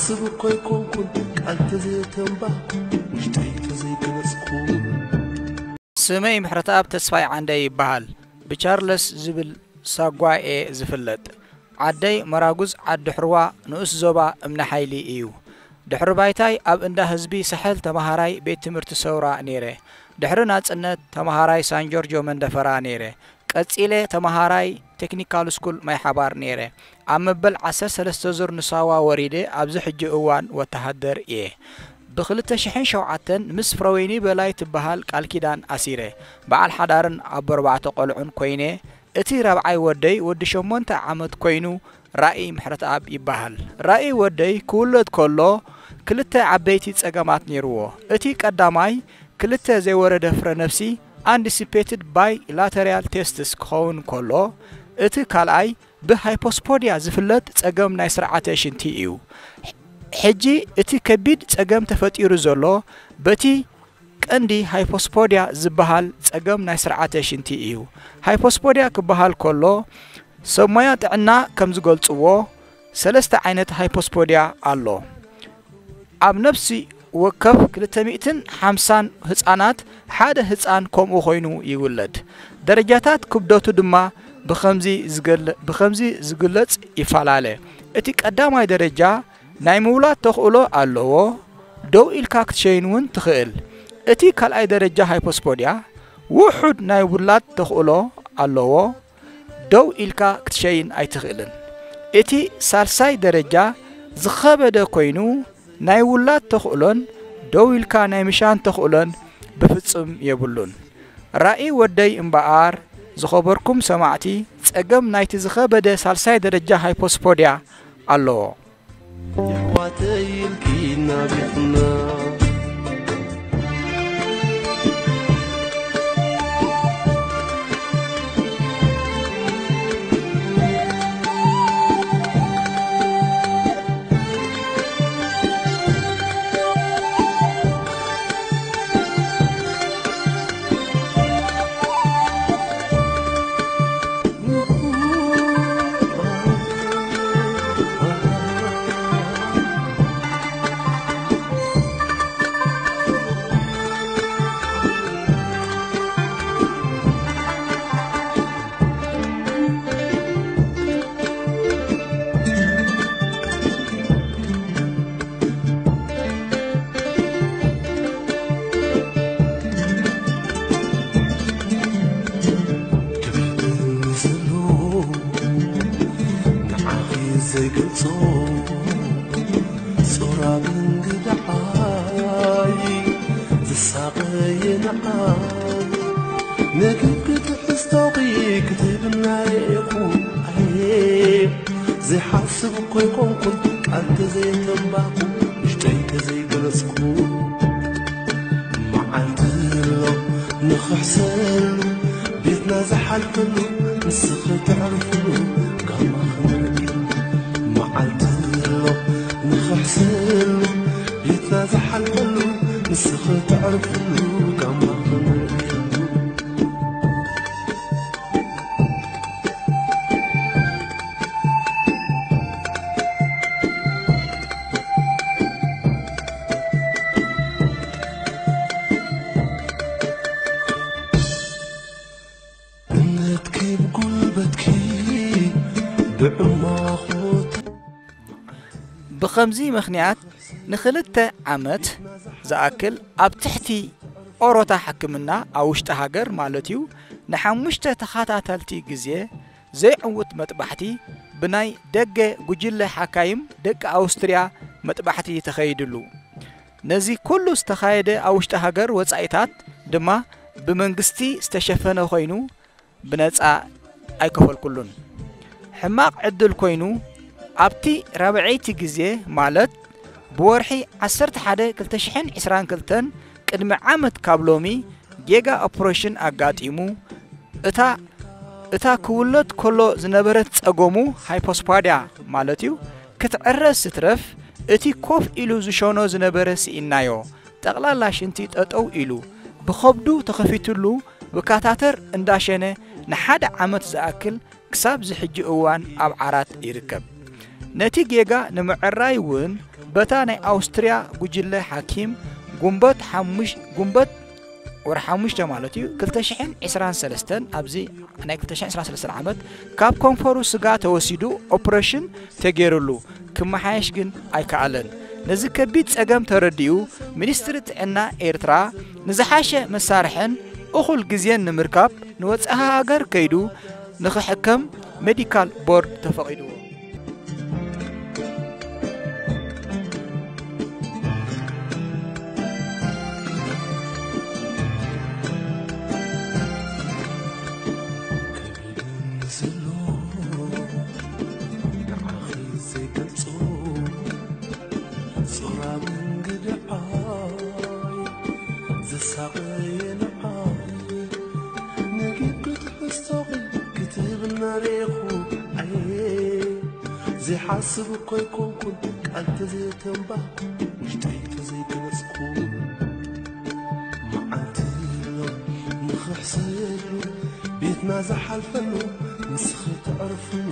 ስብ እኮ ኣይኮንኩን ቃል ተዘየተንባኩ ውሽጠይ ተዘይገለጽኩ። ስመይ ምሕረተኣብ ተስፋይ ዓንደ ይበሃል። ብቻርለስ ዝብል ሳጓ እየ ዝፍለጥ። ዓደይ መራጉዝ ዓዲ ሕርዋ ንኡስ ዞባ እምነ ሓይሊ እዩ። ድሕሪ ባይታይ ኣብ እንዳ ህዝቢ ሳሕል ተመሃራይ ቤት ትምህርቲ ሰውራ ነይረ። ድሕሪ ናጽነት ተመሃራይ ሳንጆርጆ መንደፈራ ነይረ። ቀጺለ ተመሃራይ ቴክኒካል ስኩል ማይ ሓባር ነይረ። ኣብ መበል ዓሰርተ ሰለስተ ዙር ንሳዋ ወሪደ ኣብዚ ሕጂ እዋን ወተሃደር እየ። ብ ክልተ ሽሕን ሸውዓተን ምስ ፍረወይኒ በላይ ትበሃል ቃል ኪዳን ኣሲረ። በዓል ሓዳርን ኣቦ ኣርባዕተ ቆልዑን ኮይነ። እቲ ራብዓይ ወደይ ወዲ ሸሞንተ ዓመት ኮይኑ ራኢ ምሕረተኣብ ይበሃል። ራኢ ወደይ ክውለድ ከሎ ክልተ ዓበይቲ ጸገማት ነይርዎ። እቲ ቀዳማይ ክልተ ዘይወረደ ፍረ ነፍሲ ኣንቲሲፔትድ ባይ ላተሪያል ቴስትስ ክኸውን ከሎ እቲ ካልኣይ ብሃይፖስፖድያ ዝፍለጥ ጸገም ናይ ስርዓተ ሽንቲ እዩ። ሕጂ እቲ ከቢድ ጸገም ተፈጢሩ ዘሎ በቲ ቀንዲ ሃይፖስፖድያ ዝበሃል ጸገም ናይ ስርዓተ ሽንቲ እዩ። ሃይፖስፖድያ ክበሃል ከሎ ሰብ ሞያ ጥዕና ከም ዝገልጽዎ ሰለስተ ዓይነት ሃይፖስፖድያ ኣሎ። ኣብ ነፍሲ ወከፍ ክልተ ሚእትን ሓምሳን ህጻናት ሓደ ህጻን ከምኡ ኮይኑ ይውለድ። ደረጃታት ክብደቱ ድማ ብኸምዚ ዝገለ- ብኸምዚ ዝግለጽ ይፈላለ። እቲ ቀዳማይ ደረጃ ናይ ምውላድ ተኽእሎ ኣለዎ። ደው ኢልካ ክትሸይን እውን ትኽእል። እቲ ካልኣይ ደረጃ ሃይፖስፖድያ ውሑድ ናይ ውላድ ተኽእሎ ኣለዎ። ደው ኢልካ ክትሸይን ኣይትኽእልን። እቲ ሳልሳይ ደረጃ ዝኸበደ ኮይኑ ናይ ውላድ ተኽእሎን ደው ኢልካ ናይ ምሻን ተኽእሎን ብፍጹም የብሉን። ራኢ ወደይ እምበኣር ዝኸበርኩም ሰማዕቲ ጸገም ናይቲ ዝኸበደ ሳልሳይ ደረጃ ሃይፖስፖድያ ኣለዎ። የሕዋተይ ኢልኪ ናቢኽና ብኸምዚ ምኽንያት ንኽልተ ዓመት ዝኣክል ኣብ ትሕቲ ኦሮታ ሕክምና ኣብ ውሽጢ ሃገር ማለት እዩ ንሓሙሽተ ተኸታተልቲ ግዜ ዘይዕውት መጥባሕቲ ብናይ ደገ ጉጅለ ሓካይም ደቂ ኣውስትርያ መጥባሕቲ ተኸይድሉ። ነዚ ኩሉ ዝተኻየደ ኣብ ውሽጢ ሃገር ወጻኢታት ድማ ብመንግስቲ ዝተሸፈነ ኮይኑ ብነጻ ኣይከፈልኩሉን። ሕማቕ ዕድል ኮይኑ ኣብቲ ራብዐይቲ ግዜ ማለት ብወርሒ ዓሰርተ ሓደ ክልተ ሽሕን ዕስራን ክልተን ቅድሚ ዓመት ካብ ሎሚ ጌጋ ኦፕሬሽን ኣጋጢሙ እታ እታ ክውለድ ከሎ ዝነበረት ጸገሙ ሃይፖስፓድያ ማለት እዩ ክትዕረስ ስትረፍ እቲ ኮፍ ኢሉ ዝሸኖ ዝነበረ ስኢናዮ ጠቕላላ ሽንቲ ጠጠው ኢሉ ብኸብዱ ተኸፊትሉ ብካታተር እንዳሸነ ንሓደ ዓመት ዝኣክል ክሳብ ዝሕጂ እዋን ኣብ ዓራት ይርከብ። ነቲ ጌጋ ንምዕራይ እውን በታ ናይ ኣውስትርያ ጉጅለ ሓኪም ጉንበት ሓሙሽ-፣ ጉንበት ወርሒ ሓሙሽተ ማለት እዩ፣ ክልተ ሽሕን ዕስራን ሰለስተን ኣብዚ ናይ ክልተ ሽሕን ዕስራን ሰለስተን ዓመት ካብ ኮንፈሩ ስጋ ተወሲዱ ኦፕሬሽን ተገይሩሉ ክመሓየሽ ግን ኣይከኣለን። ነዚ ከቢድ ጸገም ተረዲኡ ሚኒስትሪ ጥዕና ኤርትራ ንዝሓሸ መሳርሕን እኹል ግዜን ንምርካብ ንወጻኢ ሃገር ከይዱ ንኽሕከም ሜዲካል ቦርድ ተፈቒድዎ። ከቢድን ዘሎ ንዓኺ ዘይገልጾ ጾራም እንግድዓይ ዘሳቐየ ንዓይ ነጊብ ክትሕዝቶኺ ክትብል መሪኹ ኣየ ዘይሓስብ እኮ ኣይኮንኩን ቃል ተዘይተንባህኩ ውሽጠይ ተዘይገለጽኩ መዓልቲ ሎ ንኽሕሰየሉ ቤትና ዝሓልፈሉ ንስኺ ተዕርፍሉ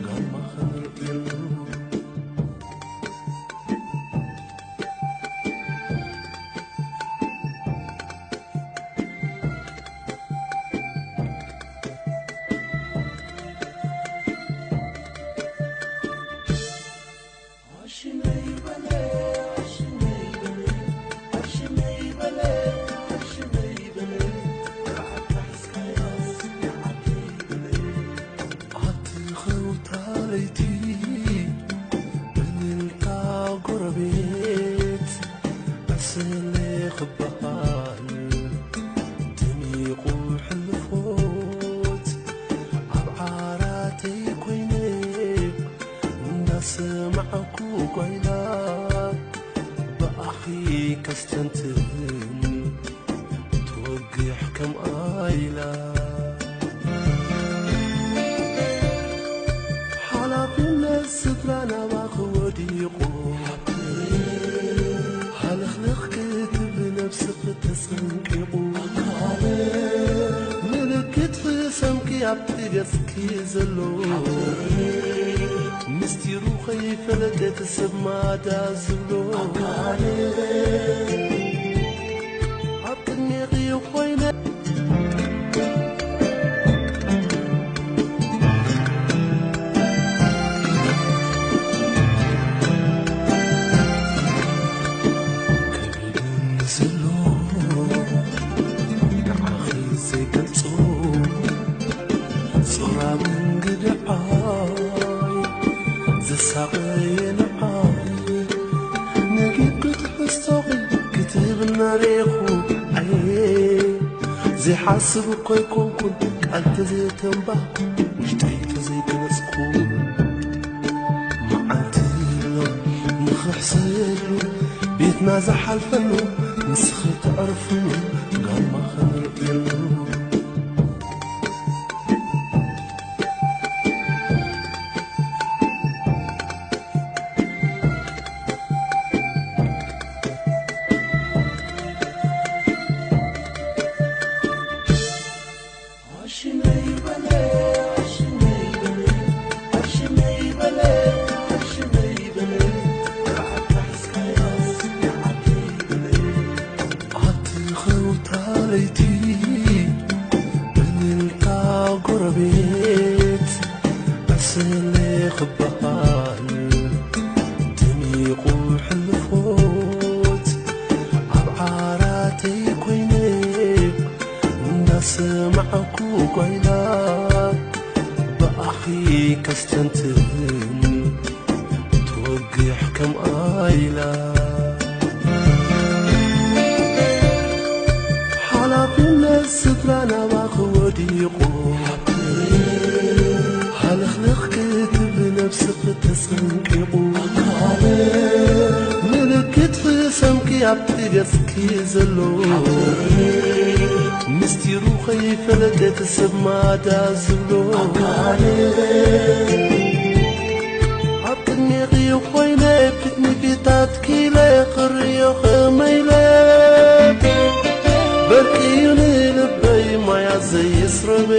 ጋማ ኸንርእየሉ ኣቲ ኸውታ ለይቲ እልልታ ጎረቤት ዕስለ ክበሃል ደሚቑ ሕልፎት ኣብ ዓራተይ ኮይነ እንዳሰማዕኩ ጓይላ ብኣኺ ከስተንትን ትወግሕ ከምኣ ኢላ ሓላፍነት ስድራ ናባኺ ወዲቑ ሃለኽለኽ ክትብሊ ነብስኺ ተሰንቂቑ ምልክት ሕሰምኪ ኣብቲ ገጽኪ ዘሎ ምስጢሩ ከይፈለጠ እቲ ሰብ ማዳ ዝብሎ ኣብ ቅድሜኺ ኮይነ ከቢድን ዘሎ ንዓኺ ዘይገልጾ ጾራም እንግድዓይ ዘሳቐየ ንዓይ ነጊብ ክትሕዝቶኺ ክትብል መሪኹ ኣየ ዘይሓስብ እኮ ኣይኮንኩን ቃል ተዘይተንባህኩ ውሽጠይ ተዘይገለጽኩ መዓልቲ ሎ ንኽሕሰየሉ ቤትና ዝሓልፈሉ ንስኺ ተዕርፍሉ ጋማ ኸንርእየሉ ኣቲ ኸውታ ለይቲ እልልታ ጎረቤት ዕስለ ክበሃል ደሚቑ ሕልፎት ኣብ ዓራተይ ኮይነ እንዳሰማዕኩ ጓይላ ብኣኺ ከስተንትን ትወግሕ ከምኣ ኢላ ሓላፍነት ስድራ ናባኺ ወዲቑ ሃለኽለኽ ክትብሊ ነብስኺ ተሰንቂቑ ምልክት ሕሰምኪ ኣብቲ ገጽኪ ዘሎ ምስጢሩ ከይፈለጠ እቲ ሰብ ማዳ ዝብሎ ኣብ ቅድሜኺ ኮይነ ፊት ንፊታት ኪለ ክርእዮ ከመይለ በርቅዩ ንልበይ ማያ ዘየስረበ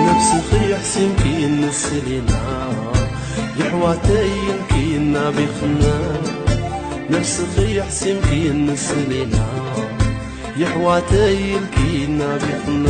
ነብስኺ ኣሕሲምኪ ንስሊና ኣሕዋተይ ኢልኪ እናቢኽና፣ ነብስኺ የሕሲምኪ እንስሌና። የሕዋተይ ኢልኪ እናቢኽና።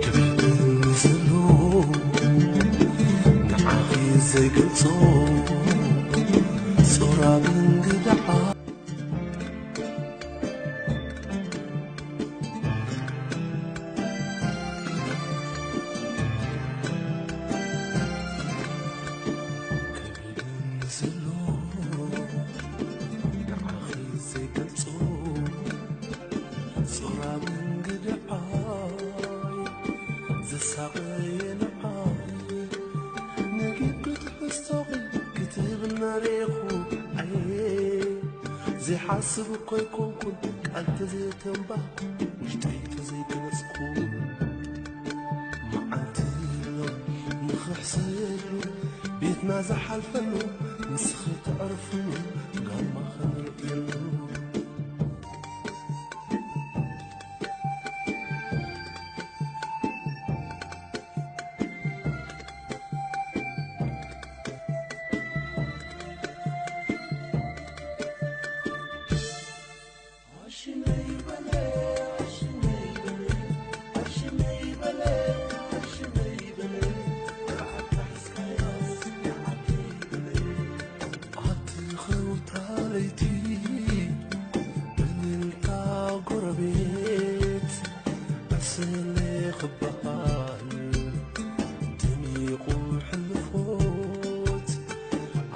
ክብድን ዘሎ ንዓኺ ዘይገልጾ ጾራብን ግዳዓ። ከቢድን ዘሎ ንዓኺ ዘይገልጾ ጾራብን ግድዓይ ዘሳቐየ ንዓይ ነጊድ ክትሕዝቶኺ ክትብል መሪኹ ኣየ ዘይሓስብ እኮ ኣይኮንኩን ቃል ተዘይተንባህኩ ውሽጠይ ተዘይገለጽኩ መዓልቲ ኣሎ ንኽሕሰየሉ ቤትና ዝሓልፈሉ ንስኺ ተዕርፍሉ ጋማ ኸንርእየሉ ኣትኸውታ ለይቲ እልልታ ጎረቤት ዕስለ ክበሃል ደሚቑ ሕልፎት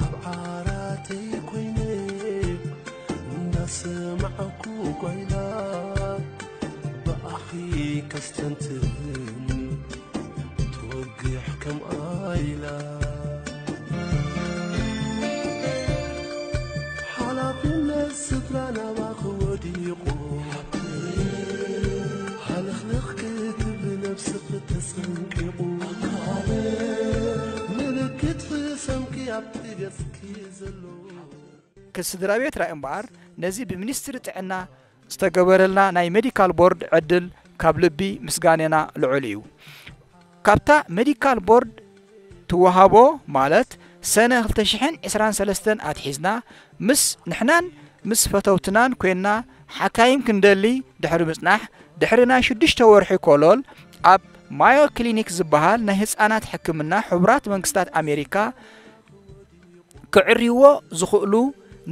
ኣብ ዓራተይ ኮይነ እናሰማዕኩ ጓይላ ብኣኺ ከስተንትን ትወግሕ ከምኣ ኢላ ሓላፍነት ስድራ ናባኺ ወዲቑ ሃለኽለኽ ክትብል ነብስኺ ተጸንቂቑ ምልክት ሕሰምኪ ኣብቲ ገጽኪ ዘሎ ከስድራ ቤት ራኢ እምበኣር ነዚ ብሚኒስትሪ ጥዕና ዝተገበረልና ናይ ሜዲካል ቦርድ ዕድል ካብ ልቢ ምስጋኔና ልዑል እዩ። ካብታ ሜዲካል ቦርድ ትወሃቦ ማለት ሰነ ክልተ ሽሕን ዕስራን ሰለስተን ኣትሒዝና ምስ ንሕናን ምስ ፈተውትናን ኮይንና ሓካይም ክንደሊ ድሕሪ ምጽናሕ ድሕሪ ናይ ሽዱሽተ ወርሒ ኮሎል ኣብ ማዮ ክሊኒክ ዝበሃል ናይ ህጻናት ሕክምና ሕቡራት መንግስታት ኣሜሪካ ክዕርይዎ ዝኽእሉ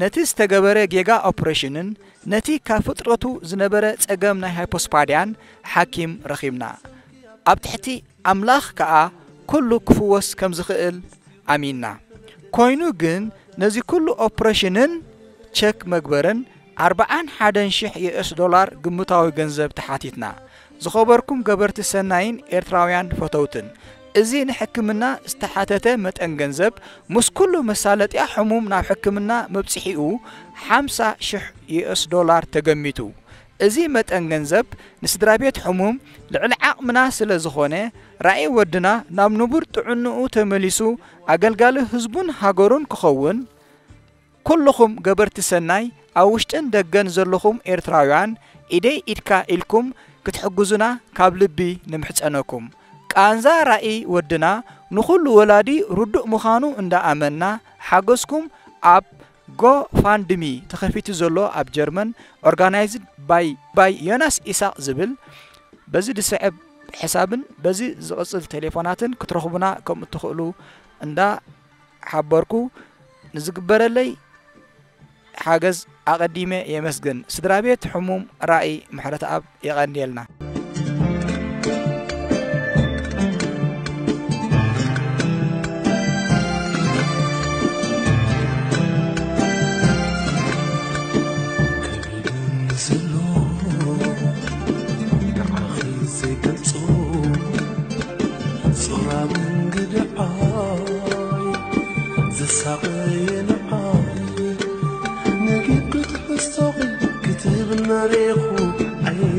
ነቲ ዝተገበረ ጌጋ ኦፕሬሽንን ነቲ ካብ ፍጥረቱ ዝነበረ ጸገም ናይ ሃይፖስፓድያን ሓኪም ረኺብና። ኣብ ትሕቲ ኣምላኽ ከኣ ኩሉ ክፍወስ ከም ዝኽእል ኣሚንና። ኮይኑ ግን ነዚ ኩሉ ኦፕሬሽንን ቸክ መግበርን ኣርብዓን ሓደን ሽሕ ዩ ኤስ ዶላር ግምታዊ ገንዘብ ተሓቲትና። ዝኸበርኩም ገበርቲ ሰናይን ኤርትራውያን ፈተውትን፣ እዚ ንሕክምና ዝተሓተተ መጠን ገንዘብ ምስ ኩሉ መሳለጥያ ሕሙም ናብ ሕክምና መብጽሒኡ ሓምሳ ሽሕ ዩ ኤስ ዶላር ተገሚቱ። እዚ መጠን ገንዘብ ንስድራ ቤት ሕሙም ልዕሊ ዓቕምና ስለ ዝኾነ ራኢ ወድና ናብ ንቡር ጥዕንኡ ተመሊሱ ኣገልጋሊ ህዝቡን ሃገሩን ክኸውን ኩልኹም ገበርቲ ሰናይ ኣብ ውሽጥን ደገን ዘለኹም ኤርትራውያን ኢደይ ኢድካ ኢልኩም ክትሕግዙና ካብ ልቢ ንምሕጸነኩም። ቃንዛ ራኢ ወድና ንኹሉ ወላዲ ርዱእ ምዃኑ እንዳኣመንና ሓገዝኩም ኣብ ጎፋንድሚ ተኸፊቱ ዘሎ ኣብ ጀርመን ኦርጋናይዝድ ባይ ባይ ዮናስ ኢሳቕ ዝብል በዚ ዝስዕብ ሕሳብን በዚ ዝቕጽል ቴሌፎናትን ክትረኽቡና ከም እትኽእሉ እንዳ ሓበርኩ ንዝግበረለይ ሓገዝ ኣቐዲመ የመስግን። ስድራ ቤት ሕሙም ራኢ ምሕረተኣብ የቐንየልና። እንግድዓይ ዘሳቐየ ንዓይ ንግዲ ክትሕዝቶኺ ክትብል መሪኹ ኣየ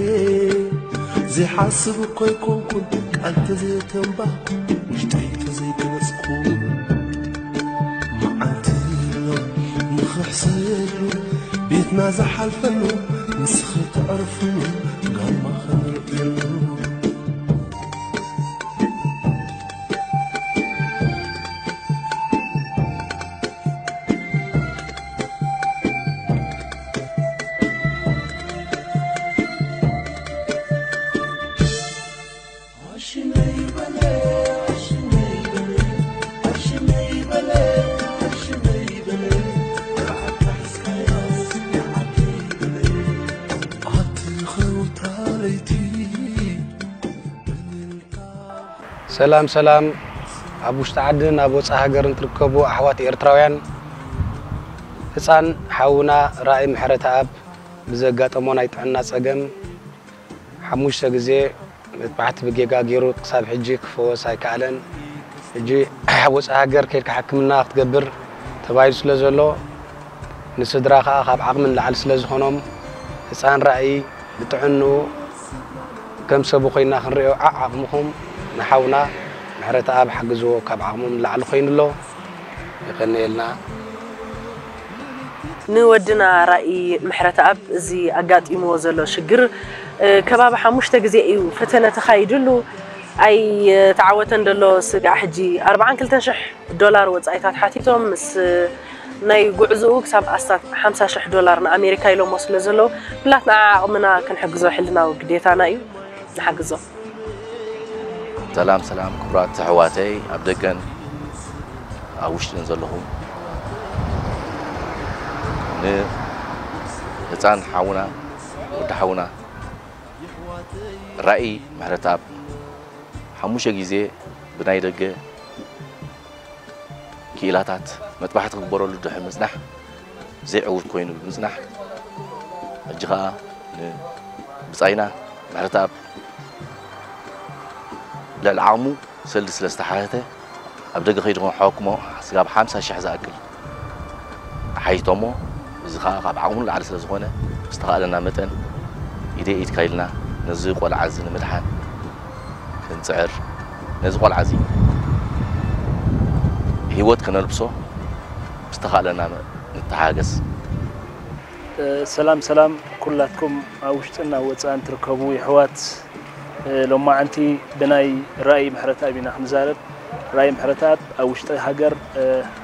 ዘይሓስብ እኮ ኣይኮንኩን ቃል ተዘይተንባኩ ውሽጠይ ተዘይገለጽኩ መዓልቲ ኣሎ ንኽሕሰየሉ ቤትና ዝሓልፈሉ ንስኺ ተዕርፍሉ ጋማ ኸንርእየሉ ሰላም ሰላም። ኣብ ውሽጢ ዓድን ኣብ ወፃኢ ሃገርን ትርከቡ ኣሕዋት ኤርትራውያን፣ ህፃን ሓውና ራእይ ምሕረተኣብ ብዘጋጠሞ ናይ ጥዕና ፀገም ሓሙሽተ ግዜ መጥባሕቲ ብጌጋ ገይሩ ክሳብ ሕጂ ክፈወስ ኣይከኣለን። ሕጂ ኣብ ወፃኢ ሃገር ከይድካ ሕክምና ክትገብር ተባሂሉ ስለ ዘሎ፣ ንስድራ ከኣ ካብ ዓቕሚ ንላዕሊ ስለ ዝኾኖም፣ ህፃን ራእይ ብጥዕንኡ ከም ሰቡ ኮይና ክንርእዮ ዓዓቕምኹም ንሓውና ምሕረተኣብ ሓግዝዎ፣ ካብ ዓቕሞም ንላዕሊ ኮይኑ ኣሎ። የቐንየልና። ንወድና ራኢ ምሕረተኣብ እዚ ኣጋጢምዎ ዘሎ ሽግር ከባቢ ሓሙሽተ ግዜ እዩ ፈተነ ተኻይድሉ ኣይተዓወተን ዘሎ ስጋዕ ሕጂ ኣርብዓን ክልተን ሽሕ ዶላር ወፃኢታት ሓቲቶም ምስ ናይ ጉዕዝኡ ክሳብ ኣስታት ሓምሳ ሽሕ ዶላር ንኣሜሪካ ኢሎሞ ስለ ዘለዉ ኩላትና ዓቕምና ክንሕግዞ ሕልናዊ ግዴታና እዩ ንሓግዞ ሰላም ሰላም ክቡራት ኣሕዋተይ ኣብ ደገን ኣብ ውሽጥን ዘለኹም ንህፃን ሓውና ወዲ ሓውና ራኢ ምሕረተኣብ ሓሙሽተ ግዜ ብናይ ደገ ክኢላታት መጥባሕቲ ክግበረሉ ድሕሪ ምፅናሕ ዘይዕውት ኮይኑ ብምፅናሕ ሕጂ ከዓ ንብፃይና ምሕረተኣብ ልዕሊ ዓቕሙ ሰልዲ ስለ ዝተሓተተ ኣብ ደገ ከይዱ ክሕክሞ ስጋብ ሓምሳ ሽሕ ዝኣክል ሓቲቶሞ እዚ ከዓ ካብ ዓቕሙ ንላዕሊ ስለ ዝኾነ ዝተኻእለና መጠን ኢደ ኢድካ ኢልና ነዚ ቆልዓ እዚ ንምድሓን ክንፅዕር ነዚ ቆልዓ እዚ ህይወት ክነልብሶ ዝተኻእለና ንተሓገዝ። ሰላም ሰላም ኩላትኩም ኣብ ውሽጥን ኣብ ወፃእን ትርከቡ ይሕዋት ሎማዓንቲ ብናይ ራእይ ምሕረተኣብ ኢና ክንዛረብ ራእይ ምሕረተኣብ ኣብ ውሽጢ ሃገር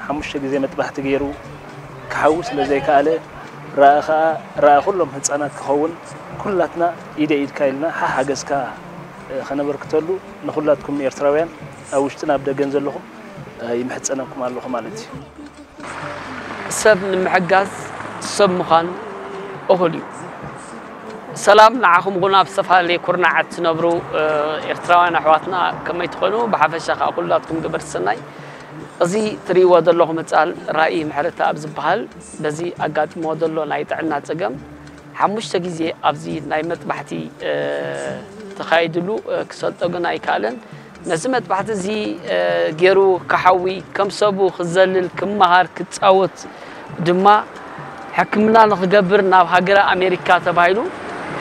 ሓሙሽተ ግዜ መጥባሕቲ ገይሩ ክሓዊ ስለ ዘይከኣለ ራእ ከዓ ራእ ኩሎም ህፃናት ክኸውን ኩላትና ኢደ ኢድካ ኢልና ሓሓገዝካ ከነበርክተሉ ንኩላትኩም ኤርትራውያን ኣብ ውሽጥን ኣብ ደገን ዘለኹም ይምሕፀነኩም ኣለኹ ማለት እዩ ሰብ ንምሕጋዝ ሰብ ምዃን እኹል እዩ። ሰላም ንዓኹም ኹን ኣብ ዝተፈላለየ ኩርናዓት ትነብሩ ኤርትራውያን ኣሕዋትና ከመይ ትኾኑ ብሓፈሻ ከዓ ኩላትኩም ገበርቲ ሰናይ። እዚ ትርእይዎ ዘለኹም ህፃን ራኢ ምሕረተኣብ ዝበሃል በዚ ኣጋጢምዎ ዘሎ ናይ ጥዕና ፀገም ሓሙሽተ ግዜ ኣብዚ ናይ መጥባሕቲ ተኻይድሉ ክሰልጦ ግን ኣይከኣለን። ነዚ መጥባሕቲ እዚ ገይሩ ክሓዊ ከም ሰቡ ክዘልል ክመሃር ክፃወት ድማ ሕክምና ንክገብር ናብ ሃገረ ኣሜሪካ ተባሂሉ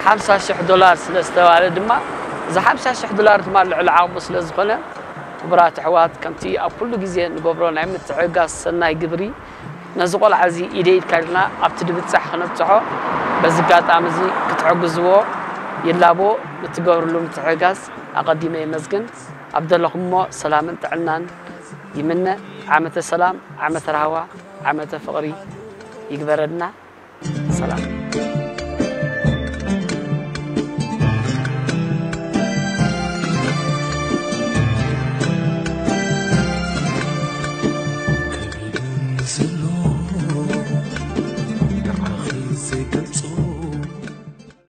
ሓምሳ ሽሕ ዶላር ስለ ዝተባለ ድማ እዚ ሓምሳ ሽሕ ዶላር ድማ ልዕሊ ዓቕሙ ስለ ዝኾነ ክቡራት ኣሕዋት ከምቲ ኣብ ኩሉ ግዜ ንገብሮ ናይ ምትሕግጋዝ ሰናይ ግብሪ ነዚ ቆልዓ እዚ ኢደ ኢድካ ኢልና ኣብቲ ድብጻሕ ክነብጽሖ በዚ ኣጋጣሚ እዚ ክትሕግዝዎ ይላቦ። ንትገብርሉ ምትሕግጋዝ ኣቐዲመ የመስግን። ኣብ ዘለኹሞ ሰላምን ጥዕናን ይምነ። ዓመተ ሰላም፣ ዓመተ ራህዋ፣ ዓመተ ፍቕሪ ይግበረልና። ሰላም።